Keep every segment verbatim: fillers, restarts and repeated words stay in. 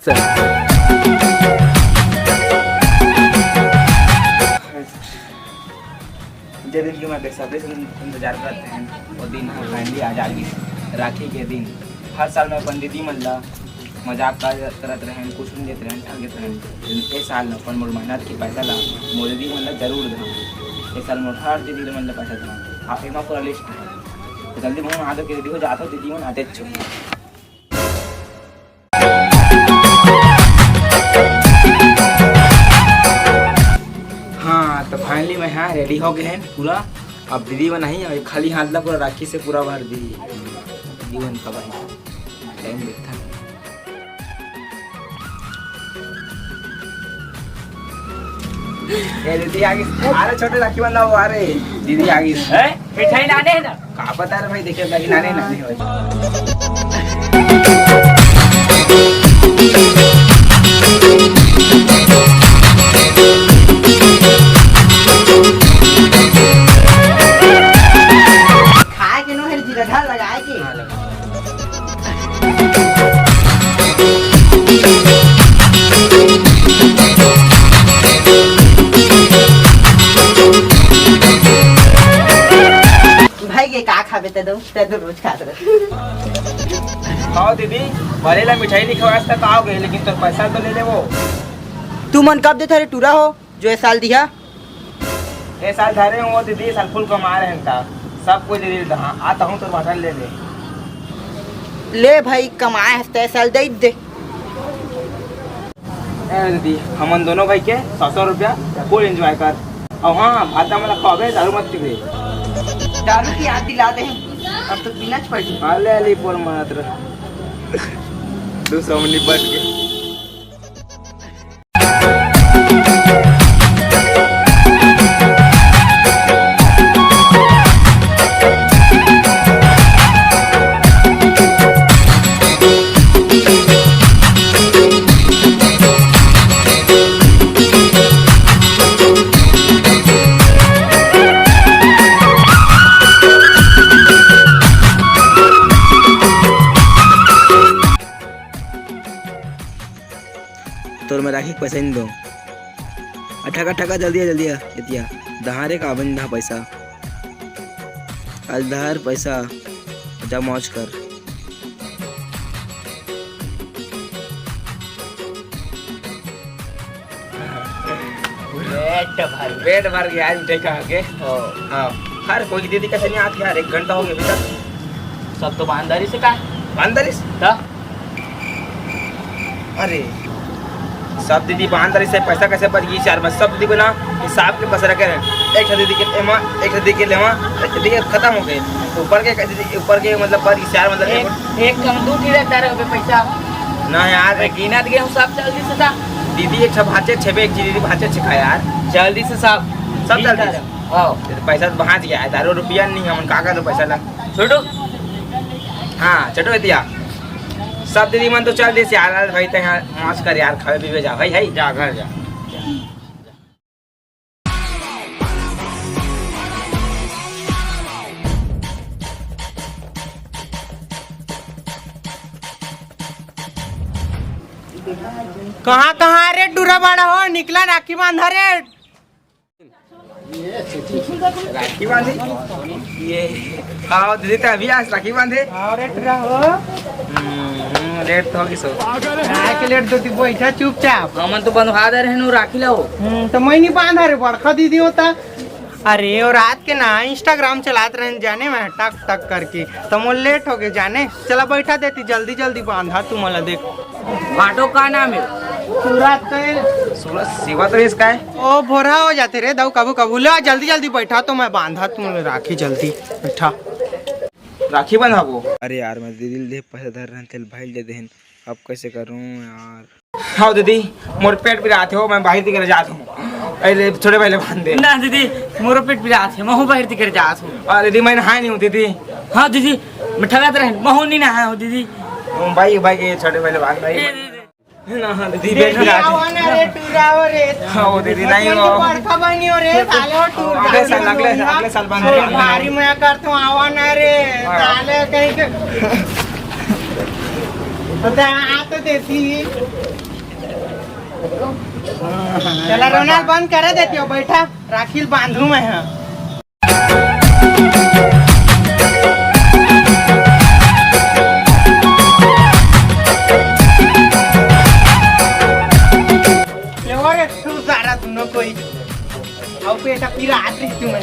जे दिन के मैं बेसब्री से इंतजार करत रहेन, वो दिन ह finally आज आ गिस, राखी के दिन। हर साल मैं अपन दीदी मन ला मजाक कर-, करत रहेन, कुछ नहीं देत रहेन, ठग देत रहेन। लेकिन ए साल मैं अपन मोर मेहनत के पैसा ला मोर दीदी मन ला जरूर दूँ। ए साल मोर हर दीदी मन ला पैसा दूँ। आप एमा पूरा list है, तो जल्दी मन आ दो के दीदी हो जाता, दीदी मन आते। हाँ, तो finally मैं हाँ ready हो गए हैं पूरा। अब दीदी मन नहीं, अब खाली हाथ ला पूरा राखी से पूरा भर दी। दीदी मन कब आई, time देखता। ए दीदी आ गई। अरे छोटे राखी बंधा हुआ, अरे दीदी आ गई। हैं? मिठाई लाने हैं ना? का पता रे भाई, देखे लगी लाने ना नहीं होय। खाए के नो है, जीरा ढाल लगाए के। हाँ, लगा। भाई, ये का खाबे ते दो, ते दो रोज खात रहे। हाँ दीदी, भले ला मिठाई नहीं खवास तक आओगे, लेकिन तो पैसा तो ले ले वो। तू मन कब देता रे टूरा हो, जो ए साल दिया? ए साल धरे हूँ वो दीदी, ए साल full कमा रहे हैं का, सब कुछ दीदी ला दहा, आता हूँ तो भाषण ले ले। ले भाई, कमाए हस ते ए साल दे दे। ए दीदी, हमन दोनों भाई के सौ सौ रुपया full enjoy कर। और हाँ, भाता मला खावे, दारू मत पीबे। दारू की याद दिला दे, अब तो पीना च पड़ी। अले अली पोर मात्र दो सौ में निपट के। तोर मैं राखी के पैसा नहीं दो। अठका, अठका, जल्दी आ, जल्दी आ, एतिया। दहारे का बन दहा पैसा। आज दहार पैसा, जा मौज कर। पेट भर। पेट भर गया आज मिठाई खा के। हाँ। हाँ। हर कोई दीदी कैसे नहीं आती यार, एक घंटा हो गया अभी तक। सब तो बांधारी से का? बांधारी से? हाँ। अरे, सब दीदी बांधारी से पैसा कैसे बच गई यार? मैं सब दीदी को ना हिसाब के पैसा रखे हैं। एक ठो दीदी के एमा, एक ठो दीदी के लेवा, एक ठो दीदी के खत्म हो गए। ऊपर के दीदी, ऊपर के मतलब बच गई यार, मतलब एक, एक कम दू ठो रहता रहे पैसा। ना यार, मैं गिनत गए हूँ सब जल्दी से था। दीदी एक ठो भांचे छेबे, एक दीदी भांचे छिका यार। जल्दी से सब। सब जल्दी से। आओ। ये तो पैसा तो भांच गया है, दारू रुपया नहीं है, हमन का कर दो पैसा ला। छोटू। हाँ, छोटू भैया। सब दीदी मन तो चल दिस यार, लाल भाई ते यहाँ मौज कर यार, खावे पीवे जा भाई, है जा घर जा। कहाँ कहाँ रे टूरा बड़ा हो, निकला राखी बांधा रे। राखी बांधे? ये, आओ दीदी, ते अभी आज राखी बांधे? आओ रे टूरा हो। हम्म, हम्म, लेट तो होगी सो। काय के लेट तो तू बैठा चुपचाप। हमन तो बंधवा दे रहे नु राखी ला हो। हम्म, तो मैं नहीं बांधा रे, बड़का दीदी होता। अरे, और रात के ना Instagram चलात रहे जाने में टक टक करके, तो मोर लेट हो गए जाने। चला बैठा देती, जल्दी जल्दी बांधा तू मला देख। भाटो का नाम है? सूरज तेल। सूरज सेवा तो इसका है। ओ भोरा हो जाते रे दाऊ कभू कभू। ले आ, जल्दी जल्दी बैठा तो मैं बांधा तू राखी, जल्दी बैठा। राखी बंधाबो। अरे यार, मैं दीदी ले पैसा धर रहन, तेल भाई ले देहन, अब कैसे करूं यार? हाँ दीदी, मोर पेट पिरात हे हो, मैं बाहर दिखे जात हूँ। अरे छोटे भाई ले बांध दे। ना दीदी, मोरो पेट पिरात हे, महू बाहर दिखे जात हूँ। अरे दीदी, मैं नहाए नहीं हूँ दीदी। हाँ दीदी, मैं ठगत रहे, महू नहीं नहाए हूँ दीदी। भाई, भाई के छोटे भाई ले बांध भाई। ए, दीदी। ना, हाँ, दीदी, दीदी, बेच भी आती। आवा ना रे, टूरा हो रे। हाँ, वो दीदी, नहीं, वो। बड़का बनी हो रे, साले हो, टूरा अगले साल, हो, अगले, टूरा। अगले साल बन और रहा है। भारी मैं करता हूँ, आवा ना रे, हाँ। साले कहीं के। तो ते आ तो देती। चला रोनाल, बंद करे देती हो, बैठा, राखी ल बांधू मैं, हाँ। लेवा रे तू सारा दोनों कोई। आओ बेटा, फिर आज रही तू मैं।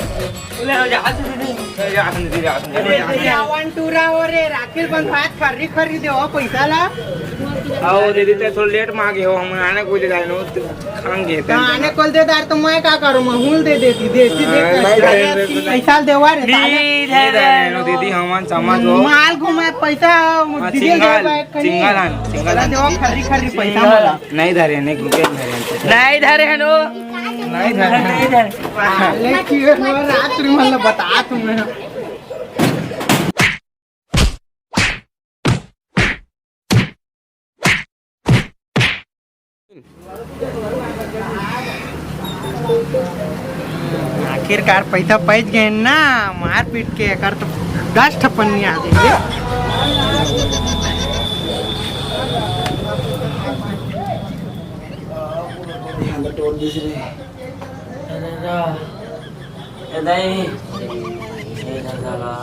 ले, जा, जा, जा, जा, जा, जा, जा, जा। अरे, वन टू रा हो रे, राखी ल बंधवात खर्री खर्री देवा पैसा ला। आओ दीदी, ते थोड़ा लेट में आ गए हो, हम आने को दे दानो, तो खाएंगे। तो आने को दे दार तो मैं का करूँ, मैं हूल दे देती, देती, दे नहीं, नहीं, नहीं, नहीं। पैसा देवा रे, साले। नहीं, नहीं, नहीं, नहीं, दीदी, हम समझ हो। माल घुमा पैसा, हाँ, डीजल सिंगल, देवा, कहीं। सिंगल आन, सिंगल आन। देवा, खर्री, खर्री पैसा मला। नहीं धरे, नहीं, रुके, नहीं धरे। नहीं धरे हैं नो। नहीं धरे। नहीं धरे। साले की हो, रात में मतलब बता तुम्हें। आखिरकार पैसा पहुंच गए ना, मारपीट के एकर तो दस ठप्पन नहीं आ जाएंगे। अरे रा, ए दाई, ए दादा।